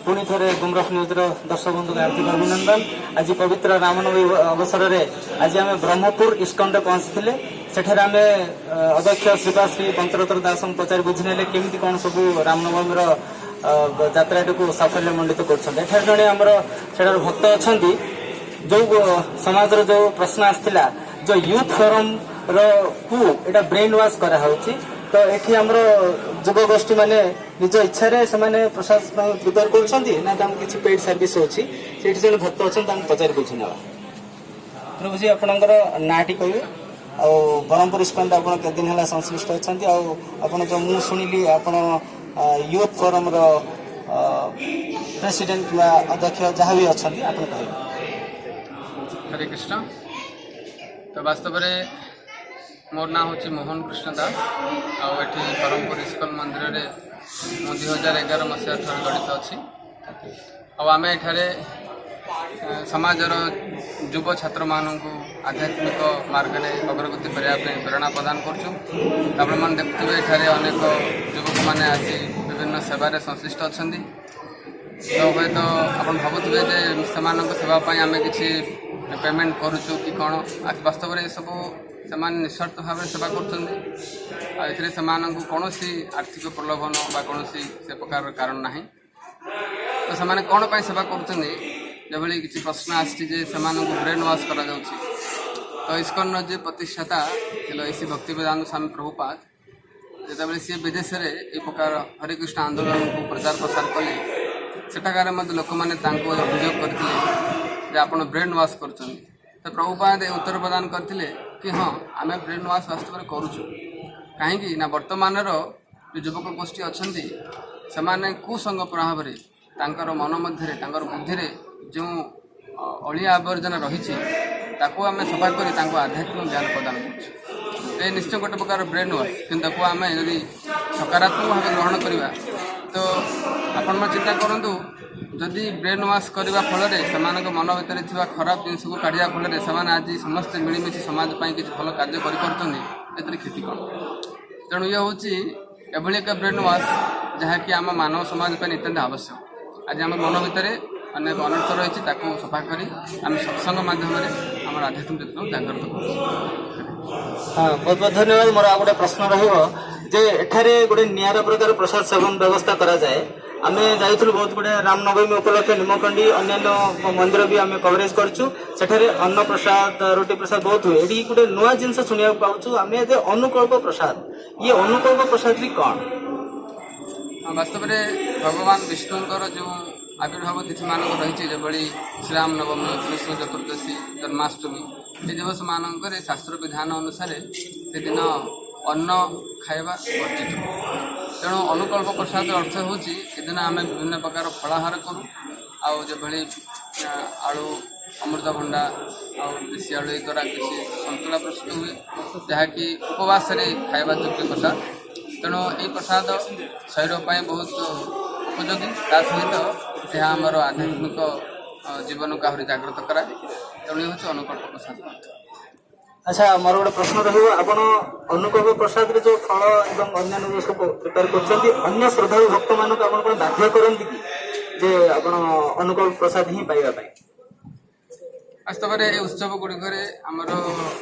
ପୁଣି ଥରେ ଗୁମରଫ ନ୍ୟୁଜ୍ର ଦର୍ଶକ ବନ୍ଧୁଙ୍କୁ ହାର୍ଦ୍ଦିକ ଅଭିନନ୍ଦନ। ଆଜି ପବିତ୍ର ରାମନବମୀ ଅବସରରେ ଆଜି ଆମେ ବ୍ରହ୍ମପୁର ଇସ୍କନରେ ପହଞ୍ଚିଥିଲେ। ସେଠାରେ ଆମେ ଅଧ୍ୟକ୍ଷ ଶ୍ରୀପାଦ ଶ୍ରୀ ପଞ୍ଚରତ୍ନ ଦାସଙ୍କୁ ପଚାରି ବୁଝିନେଲେ କେମିତି କ'ଣ ସବୁ ରାମନବମୀର ଯାତ୍ରାଟିକୁ ସାଫଲ୍ୟ ମଣ୍ଡିତ କରୁଛନ୍ତି। ଏଠାରେ ଜଣେ ଆମର ସେଠାର ଭକ୍ତ ଅଛନ୍ତି। ଯୋଉ ସମାଜର ଯୋଉ ପ୍ରଶ୍ନ ଆସିଥିଲା, ଯୋଉ ୟୁଥ୍ ଫୋରମ ର କୁ ଏଇଟା ବ୍ରେନ୍ ୱାଶ କରାହଉଛି, ତ ଏଠି ଆମର ଯୁବଗୋଷ୍ଠୀ ମାନେ ନିଜ ଇଚ୍ଛାରେ ସେମାନେ ପ୍ରସାଦ ପାଇଁ ପ୍ରିପେୟାର କରୁଛନ୍ତି ନା ତାଙ୍କୁ କିଛି ପେଡ୍ ସର୍ଭିସ ହଉଛି? ସେଇଠି ଜଣେ ଭକ୍ତ ଅଛନ୍ତି, ତାଙ୍କୁ ପଚାରି ବୁଝି ନେବା। ପ୍ରଭୁଜୀ, ଆପଣଙ୍କର ନାଁଟି କହିବେ ଆଉ ବ୍ରହ୍ମପୁର ଇସ୍କନରେ ଆପଣ କେତେ ଦିନ ହେଲା ସଂଶ୍ଳିଷ୍ଟ ଅଛନ୍ତି? ଆଉ ଆପଣ ଯୋଉ ମୁଁ ଶୁଣିଲି ଆପଣ ୟୁଥ୍ ଫୋରମର ପ୍ରେସିଡେଣ୍ଟ କିମ୍ବା ଅଧ୍ୟକ୍ଷ ଯାହା ବି ଅଛନ୍ତି, ଆପଣ କହିବେ। ହରେ କୃଷ୍ଣ। ତ ବାସ୍ତବରେ ମୋର ନାଁ ହେଉଛି ମୋହନ କୃଷ୍ଣ ଦାସ ଆଉ ଏଠି ବ୍ରହ୍ମପୁର ଇସ୍କନ ମନ୍ଦିରରେ ମୁଁ 2011 ମସିହା ଠାରୁ ଜଡ଼ିତ ଅଛି। ଆଉ ଆମେ ଏଠାରେ ସମାଜର ଯୁବ ଛାତ୍ରମାନଙ୍କୁ ଆଧ୍ୟାତ୍ମିକ ମାର୍ଗରେ ଅଗ୍ରଗତି କରିବା ପାଇଁ ପ୍ରେରଣା ପ୍ରଦାନ କରୁଛୁ। ଆପଣମାନେ ଦେଖୁଥିବେ, ଏଠାରେ ଅନେକ ଯୁବକମାନେ ଆସି ବିଭିନ୍ନ ସେବାରେ ସଂଶ୍ଳିଷ୍ଟ ଅଛନ୍ତି। ତ ହୁଏତ ଆପଣ ଭାବୁଥିବେ ଯେ ସେମାନଙ୍କ ସେବା ପାଇଁ ଆମେ କିଛି ପେମେଣ୍ଟ କରୁଛୁ କି କ'ଣ। ବାସ୍ତବରେ ଏସବୁ ସେମାନେ ନିଃସ୍ୱାର୍ଥ ଭାବରେ ସେବା କରୁଛନ୍ତି ଆଉ ଏଥିରେ ସେମାନଙ୍କୁ କୌଣସି ଆର୍ଥିକ ପ୍ରଲୋଭନ ବା କୌଣସି ସେ ପ୍ରକାରର କାରଣ ନାହିଁ। ତ ସେମାନେ କ'ଣ ପାଇଁ ସେବା କରୁଛନ୍ତି, ଯେଭଳି କିଛି ପ୍ରଶ୍ନ ଆସିଛି ଯେ ସେମାନଙ୍କୁ ବ୍ରେନ୍ ୱାଶ୍ କରାଯାଉଛି, ତ ଇସ୍କନର ଯେ ପ୍ରତିଷ୍ଠାତା ଥିଲେ ଏ ସି ଭକ୍ତି ବେଦାନ୍ତ ସ୍ୱାମୀ ପ୍ରଭୁପାଦ, ଯେତେବେଳେ ସିଏ ବିଦେଶରେ ଏ ପ୍ରକାର ହରେକୃଷ୍ଣ ଆନ୍ଦୋଳନକୁ ପ୍ରଚାର ପ୍ରସାର କଲେ, ସେଠାକାର ମଧ୍ୟ ଲୋକମାନେ ତାଙ୍କୁ ଅଭିଯୋଗ କରିଥିଲେ ଯେ ଆପଣ ବ୍ରେନ୍ ୱାଶ୍ କରୁଛନ୍ତି। ତ ପ୍ରଭୁପାଦ ଏ ଉତ୍ତର ପ୍ରଦାନ କରିଥିଲେ କି ହଁ, ଆମେ ବ୍ରେନ୍ ୱାଶ୍ ବାସ୍ତବରେ କରୁଛୁ। କାହିଁକି ନା ବର୍ତ୍ତମାନର ଯେଉଁ ଯୁବକ ଗୋଷ୍ଠୀ ଅଛନ୍ତି, ସେମାନେ କୁସଙ୍ଗ ପ୍ରଭାବରେ ତାଙ୍କର ମନ ମଧ୍ୟରେ, ତାଙ୍କର ବୁଦ୍ଧିରେ ଯେଉଁ ଅଳିଆ ଆବର୍ଜନା ରହିଛି, ତାକୁ ଆମେ ସଫା କରି ତାଙ୍କୁ ଆଧ୍ୟାତ୍ମିକ ଜ୍ଞାନ ପ୍ରଦାନ କରୁଛୁ। ଏ ନିଶ୍ଚୟ ଗୋଟେ ପ୍ରକାର ବ୍ରେନ୍ ୱାଶ୍, କିନ୍ତୁ ତାକୁ ଆମେ ଯଦି ସକାରାତ୍ମକ ଭାବେ ଗ୍ରହଣ କରିବା, ତ ଆପଣମାନେ ଚିନ୍ତା କରନ୍ତୁ, ଯଦି ବ୍ରେନ୍ ୱାଶ୍ କରିବା ଫଳରେ ସେମାନଙ୍କ ମନ ଭିତରେ ଥିବା ଖରାପ ଜିନିଷକୁ କାଢ଼ିବା ଫଳରେ ସେମାନେ ଆଜି ସମସ୍ତେ ମିଳିମିଶି ସମାଜ ପାଇଁ କିଛି ଭଲ କାର୍ଯ୍ୟ କରିପାରୁଛନ୍ତି, ଏଥିରେ କ୍ଷତି କ'ଣ? ତେଣୁ ଇଏ ହେଉଛି ଏଭଳି ଏକ ବ୍ରେନ୍ ୱାଶ୍ ଯାହାକି ଆମ ମାନବ ସମାଜ ପାଇଁ ନିତ୍ୟାନ୍ତ ଆବଶ୍ୟକ। ଆଜି ଆମ ମନ ଭିତରେ ଅନେକ ଅନର୍ଥ ରହିଛି, ତାକୁ ସଫା କରି ଆମେ ସତ୍ସଙ୍ଗ ମାଧ୍ୟମରେ ଆମର ଆଧ୍ୟାତ୍ମିକ ଚେତନାକୁ ଜାଗ୍ରତ କରୁଛୁ। ହଁ, ବହୁତ ବହୁତ ଧନ୍ୟବାଦ। ମୋର ଆଉ ଗୋଟେ ପ୍ରଶ୍ନ ରହିବ ଯେ ଏଠାରେ ଗୋଟେ ନିଆରା ପ୍ରକାର ପ୍ରସାଦ ସେବନ ବ୍ୟବସ୍ଥା କରାଯାଏ। ଆମେ ଯାଇଥିଲୁ ବହୁତ ଗୁଡେ ରାମନବମୀ ଉପଲକ୍ଷେ ନିମଖଣ୍ଡି, ଅନ୍ୟାନ୍ୟ ମନ୍ଦିର ବି ଆମେ କଭରେଜ କରିଛୁ। ସେଠାରେ ଅନ୍ନ ପ୍ରସାଦ, ରୁଟି ପ୍ରସାଦ ବହୁତ ହୁଏ। ଏଠି ଗୋଟେ ନୂଆ ଜିନିଷ ଶୁଣିବାକୁ ପାଉଛୁ ଆମେ ଯେ ଅନୁକଳ୍ପ ପ୍ରସାଦ। ଇଏ ଅନୁକଳ୍ପ ପ୍ରସାଦ ବି କ'ଣ? ହଁ, ବାସ୍ତବରେ ଭଗବାନ ବିଷ୍ଣୁଙ୍କର ଯେଉଁ ଆବିର୍ଭାବ ତିଥିମାନଙ୍କ ରହିଛି, ଯେଭଳି ଶ୍ରୀରାମ ନବମୀ, କୃଷ୍ଣ ଚତୁର୍ଦ୍ଦଶୀ, ଜନ୍ମାଷ୍ଟମୀ, ଏ ଦିବସ ମାନଙ୍କରେ ଶାସ୍ତ୍ର ବିଧାନ ଅନୁସାରେ ସେଦିନ ଅନ୍ନ ଖାଇବା ବର୍ଜିତ। ତେଣୁ ଅନୁକଳ୍ପ ପ୍ରସାଦର ଅର୍ଥ ହେଉଛି ସେଦିନ ଆମେ ବିଭିନ୍ନ ପ୍ରକାର ଫଳାହାର କରୁ ଆଉ ଯେଭଳି ଆଳୁ, ଅମୃତଭଣ୍ଡା ଆଉ ଦେଶୀ ଆଳୁ, ଏ ଦ୍ୱାରା କିଛି ସନ୍ତୁଳା ପ୍ରସ୍ତୁତ ହୁଏ, ଯାହାକି ଉପବାସରେ ଖାଇବା ଯୋଗ୍ୟ ପ୍ରସାଦ। ତେଣୁ ଏହି ପ୍ରସାଦ ଶରୀର ପାଇଁ ବହୁତ ଉପଯୋଗୀ, ତା ସହିତ ଏହା ଆମର ଆଧ୍ୟାତ୍ମିକ ଜୀବନକୁ ଆହୁରି ଜାଗ୍ରତ କରାଏ। ତେଣୁ ଏ ହେଉଛି ଅନୁକଳ୍ପ ପ୍ରସାଦ। ଆଚ୍ଛା, ମୋର ଗୋଟେ ପ୍ରଶ୍ନ ରହିବ। ଆପଣ ଅନୁକଳ୍ପ ପ୍ରସାଦରେ ଯୋଉ ଫଳ ଏବଂ ଅନ୍ୟାନ୍ୟ ଯୋଉ ସବୁ ପ୍ରିପେୟାର କରୁଛନ୍ତି, ଅନ୍ୟ ଶ୍ରଦ୍ଧାଳୁ ଭକ୍ତମାନଙ୍କୁ ଆପଣ କଣ ବାଧ୍ୟ କରନ୍ତି କି ଯେ ଆପଣ ଅନୁକଳ୍ପ ପ୍ରସାଦ ହିଁ ପାଇବା ପାଇଁ? ବାସ୍ତବରେ ଏହି ଉତ୍ସବ ଗୁଡ଼ିକରେ ଆମର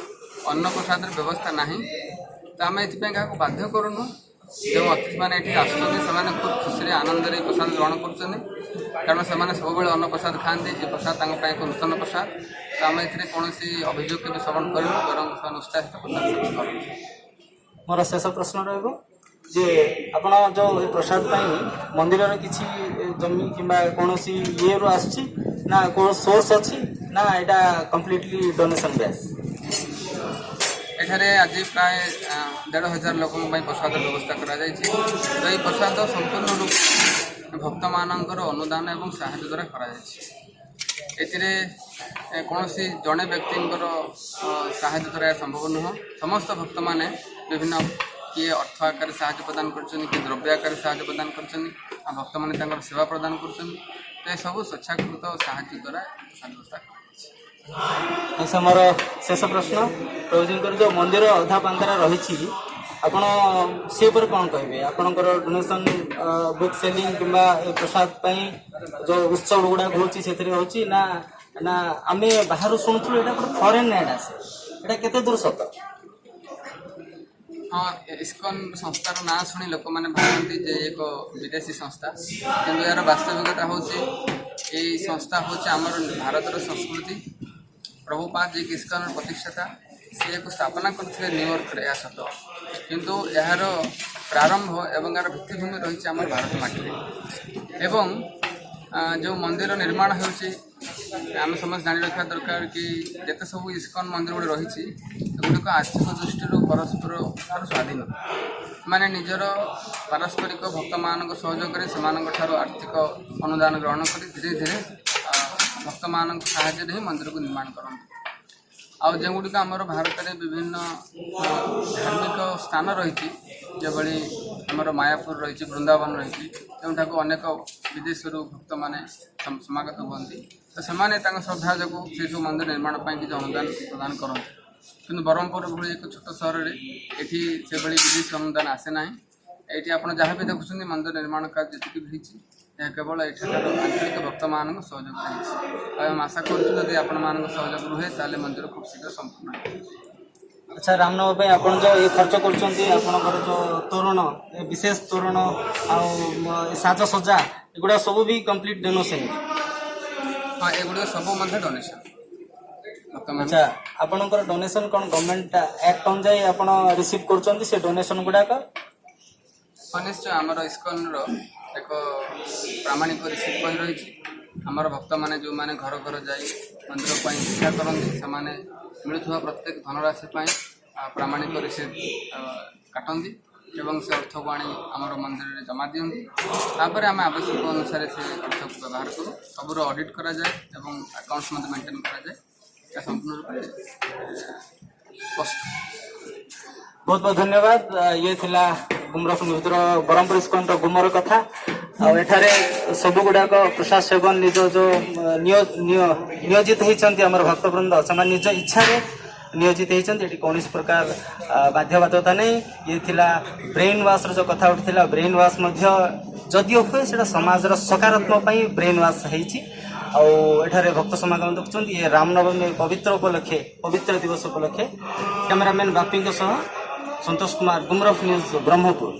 ଅନ୍ନ ପ୍ରସାଦର ବ୍ୟବସ୍ଥା ନାହିଁ, ତ ଆମେ ଏଥିପାଇଁ କାହାକୁ ବାଧ୍ୟ କରୁନୁ। ଯେଉଁ ଅତିଥିମାନେ ଏଠି ଆସୁଛନ୍ତି, ସେମାନେ ଖୁବ୍ ଖୁସିରେ ଆନନ୍ଦରେ ଏହି ପ୍ରସାଦ ଗ୍ରହଣ କରୁଛନ୍ତି, କାରଣ ସେମାନେ ସବୁବେଳେ ଅନ୍ନ ପ୍ରସାଦ ଖାଆନ୍ତି। ଏ ପ୍ରସାଦ ତାଙ୍କ ପାଇଁ ଏକ ନୂତନ ପ୍ରସାଦ। ତ ଆମେ ଏଥିରେ କୌଣସି ଅଭିଯୋଗ କେବେ ଶ୍ରବଣ କରିନୁ, ବରଂ ସେମାନେ ଉତ୍ସାହିତ ପ୍ରସାଦ ସେବନ କରନ୍ତି। ମୋର ଶେଷ ପ୍ରଶ୍ନ ରହିବ ଯେ ଆପଣ ଯୋଉ ଏ ପ୍ରସାଦ ପାଇଁ ମନ୍ଦିରର କିଛି ଜମି କିମ୍ବା କୌଣସି ଇଏରୁ ଆସୁଛି ନା କୋଉ ସୋର୍ସ ଅଛି ନା ଏଇଟା କମ୍ପ୍ଲିଟଲି ଡୋନେସନ ବେସ୍? ଏଠାରେ ଆଜି ପ୍ରାୟ 1500 ଲୋକଙ୍କ ପାଇଁ ପ୍ରସାଦ ବ୍ୟବସ୍ଥା କରାଯାଇଛି। ତ ଏହି ପ୍ରସାଦ ସମ୍ପୂର୍ଣ୍ଣ ରୂପେ ଭକ୍ତମାନଙ୍କର ଅନୁଦାନ ଏବଂ ସାହାଯ୍ୟ ଦ୍ୱାରା କରାଯାଇଛି। ଏଥିରେ କୌଣସି ଜଣେ ବ୍ୟକ୍ତିଙ୍କର ସାହାଯ୍ୟ ଦ୍ୱାରା ଏହା ସମ୍ଭବ ନୁହଁ। ସମସ୍ତ ଭକ୍ତମାନେ ବିଭିନ୍ନ, କିଏ ଅର୍ଥ ଆକାରରେ ସାହାଯ୍ୟ ପ୍ରଦାନ କରୁଛନ୍ତି, କିଏ ଦ୍ରବ୍ୟ ଆକାରରେ ସାହାଯ୍ୟ ପ୍ରଦାନ କରୁଛନ୍ତି, ଆଉ ଭକ୍ତମାନେ ତାଙ୍କର ସେବା ପ୍ରଦାନ କରୁଛନ୍ତି। ତ ଏସବୁ ସ୍ୱେଚ୍ଛାକୃତ ସାହାଯ୍ୟ ଦ୍ୱାରା ପ୍ରସାଦ ବ୍ୟବସ୍ଥା କରାଯାଇଛି। ଆଚ୍ଛା, ମୋର ଶେଷ ପ୍ରଶ୍ନ, ପ୍ରଭୁଜୀଙ୍କର ଯୋଉ ମନ୍ଦିର ଅଧା ପାନ୍ତରା ରହିଛି ଆପଣ ସେ ଉପରେ କ'ଣ କହିବେ? ଆପଣଙ୍କର ଡୋନେସନ ବୁକ୍ ସେଲିଂ କିମ୍ବା ଏ ପ୍ରସାଦ ପାଇଁ ଯୋଉ ଉତ୍ସବ ଗୁଡାକ ହଉଛି, ସେଥିରେ ହଉଛି ନା? ନା, ଆମେ ବାହାରୁ ଶୁଣୁଥିଲୁ ଏଇଟା ଗୋଟେ ଫରେନ୍ ଏଡ୍ ଆସେ। ଏଇଟା କେତେ ଦୂର ସତ? ହଁ, ଇସ୍କନ ସଂସ୍ଥାର ନାଁ ଶୁଣି ଲୋକମାନେ ଭାବନ୍ତି ଯେ ଏକ ବିଦେଶୀ ସଂସ୍ଥା। କିନ୍ତୁ ଏହାର ବାସ୍ତବିକତା ହେଉଛି, ଏଇ ସଂସ୍ଥା ହେଉଛି ଆମର ଭାରତର ସଂସ୍କୃତି। ପ୍ରଭୁପାଦ, ଯିଏକି ଇସ୍କନର ପ୍ରତିଷ୍ଠାତା, ସେ ଏହାକୁ ସ୍ଥାପନା କରିଥିଲେ ନ୍ୟୁୟର୍କରେ, ଏହା ସତ। କିନ୍ତୁ ଏହାର ପ୍ରାରମ୍ଭ ଏବଂ ଏହାର ଭିତ୍ତିଭୂମି ରହିଛି ଆମର ଭାରତ ମାଟିରେ। ଏବଂ ଯେଉଁ ମନ୍ଦିର ନିର୍ମାଣ ହେଉଛି, ଆମେ ସମସ୍ତେ ଜାଣି ରଖିବା ଦରକାର କି ଯେତେ ସବୁ ଇସ୍କନ ମନ୍ଦିର ଗୁଡ଼ିକ ରହିଛି, ସେଗୁଡ଼ିକ ଆର୍ଥିକ ଦୃଷ୍ଟିରୁ ପରସ୍ପର ଠାରୁ ସ୍ୱାଧୀନ। ମାନେ ନିଜର ପାରସ୍ପରିକ ଭକ୍ତମାନଙ୍କ ସହଯୋଗରେ ସେମାନଙ୍କ ଠାରୁ ଆର୍ଥିକ ଅନୁଦାନ ଗ୍ରହଣ କରି ଧୀରେ ଧୀରେ ଭକ୍ତମାନଙ୍କ ସାହାଯ୍ୟରେ ହିଁ ମନ୍ଦିରକୁ ନିର୍ମାଣ କରନ୍ତି। ଆଉ ଯେଉଁଗୁଡ଼ିକ ଆମର ଭାରତରେ ବିଭିନ୍ନ ଧାର୍ମିକ ସ୍ଥାନ ରହିଛି, ଯେଭଳି ଆମର ମାୟାପୁର ରହିଛି, ବୃନ୍ଦାବନ ରହିଛି, ଯେଉଁଠାକୁ ଅନେକ ବିଦେଶରୁ ଭକ୍ତମାନେ ସମାଗତ ହୁଅନ୍ତି, ତ ସେମାନେ ତାଙ୍କ ଶ୍ରଦ୍ଧା ଯୋଗୁଁ ସେସବୁ ମନ୍ଦିର ନିର୍ମାଣ ପାଇଁ କିଛି ଅନୁଦାନ ପ୍ରଦାନ କରନ୍ତି। କିନ୍ତୁ ବ୍ରହ୍ମପୁର ଭଳି ଏକ ଛୋଟ ସହରରେ ଏଠି ସେଭଳି ବିଦେଶୀ ଅନୁଦାନ ଆସେ ନାହିଁ। ଏଇଠି ଆପଣ ଯାହା ବି ଦେଖୁଛନ୍ତି, ମନ୍ଦିର ନିର୍ମାଣ କାର୍ଯ୍ୟ ଯେତିକି ବି ହେଇଛି, ଏହା କେବଳ ଏଠାକାର ଆଞ୍ଚଳିକ ଭକ୍ତମାନଙ୍କ ସହଯୋଗ ରହିଛି। ଆଉ ଆମେ ଆଶା କରୁଛୁ, ଯଦି ଆପଣମାନଙ୍କ ସହଯୋଗ ରୁହେ, ତାହେଲେ ମନ୍ଦିର ଖୁବ୍ ଶୀଘ୍ର ସମ୍ପୂର୍ଣ୍ଣ ହେବ। ଆଚ୍ଛା, ରାମନବମୀ ପାଇଁ ଆପଣ ଯୋଉ ଏ ଖର୍ଚ୍ଚ କରୁଛନ୍ତି, ଆପଣଙ୍କର ଯୋଉ ତୋରଣ, ଏ ବିଶେଷ ତୋରଣ ଆଉ ଏ ସାଜସଜ୍ଜା, ଏଗୁଡ଼ା ସବୁ ବି କମ୍ପ୍ଲିଟ ଡୋନେସନ? ହଁ, ଏଗୁଡ଼ିକ ସବୁ ମଧ୍ୟ ଡୋନେସନ୍ ଭକ୍ତମାନେ। ଆଚ୍ଛା, ଆପଣଙ୍କର ଡୋନେସନ କ'ଣ ଗଭର୍ଣ୍ଣମେଣ୍ଟ ଆକ୍ଟ ଅନୁଯାୟୀ ଆପଣ ରିସିଭ୍ କରୁଛନ୍ତି ସେ ଡୋନେସନ ଗୁଡାକ? ହଁ, ନିଶ୍ଚୟ। ଆମର ଇସ୍କନର ଏକ ପ୍ରାମାଣିକ ରିସିପ୍ଟ ବହି ରହିଛି। ଆମର ଭକ୍ତମାନେ, ଯେଉଁମାନେ ଘର ଘର ଯାଇ ମନ୍ଦିର ପାଇଁ ଭିକ୍ଷା କରନ୍ତି, ସେମାନେ ମିଳୁଥିବା ପ୍ରତ୍ୟେକ ଧନରାଶି ପାଇଁ ପ୍ରାମାଣିକ ରିସିପ୍ଟ କାଟନ୍ତି ଏବଂ ସେ ଅର୍ଥକୁ ଆଣି ଆମର ମନ୍ଦିରରେ ଜମା ଦିଅନ୍ତି। ତାପରେ ଆମେ ଆବଶ୍ୟକ ଅନୁସାରେ ସେ ଅର୍ଥକୁ ବ୍ୟବହାର କରୁ। ସବୁର ଅଡ଼ିଟ୍ କରାଯାଏ ଏବଂ ଆକାଉଣ୍ଟସ୍ ମଧ୍ୟ ମେଣ୍ଟେନ୍ କରାଯାଏ। ଏହା ସମ୍ପୂର୍ଣ୍ଣ ରୂପେ ସ୍ପଷ୍ଟ। ବହୁତ ବହୁତ ଧନ୍ୟବାଦ। ଇଏ ଥିଲା ଗୁମର ନ୍ୟୁଜର ବ୍ରହ୍ମପୁର ଇସ୍କନର ଗୁମର କଥା। ଆଉ ଏଠାରେ ସବୁ ଗୁଡାକ ପ୍ରସାଦ ସେବନ ନିଜ ଯୋଉ ନିୟୋଜିତ ହେଇଛନ୍ତି ଆମର ଭକ୍ତବୃନ୍ଦ, ସେମାନେ ନିଜ ଇଚ୍ଛାରେ ନିୟୋଜିତ ହେଇଛନ୍ତି। ଏଠି କୌଣସି ପ୍ରକାର ବାଧ୍ୟବାଧକତା ନାହିଁ। ଇଏ ଥିଲା ବ୍ରେନ୍ ୱାସର ଯୋଉ କଥା ଉଠିଥିଲା, ବ୍ରେନ୍ ୱାସ୍ ମଧ୍ୟ ଯଦିଓ ହୁଏ, ସେଇଟା ସମାଜର ସକାରାତ୍ମକ ପାଇଁ ବ୍ରେନ୍ ୱାସ୍ ହେଇଛି। ଆଉ ଏଠାରେ ଭକ୍ତ ସମାଗମ ଦେଖୁଛନ୍ତି, ଇଏ ରାମନବମୀ ପବିତ୍ର ଉପଲକ୍ଷେ, ପବିତ୍ର ଦିବସ ଉପଲକ୍ଷେ। କ୍ୟାମେରାମ୍ୟାନ୍ ବାପିଙ୍କ ସହ ସନ୍ତୋଷ କୁମାର, ଗୁମରଫ ନ୍ୟୁଜ୍, ବ୍ରହ୍ମପୁର।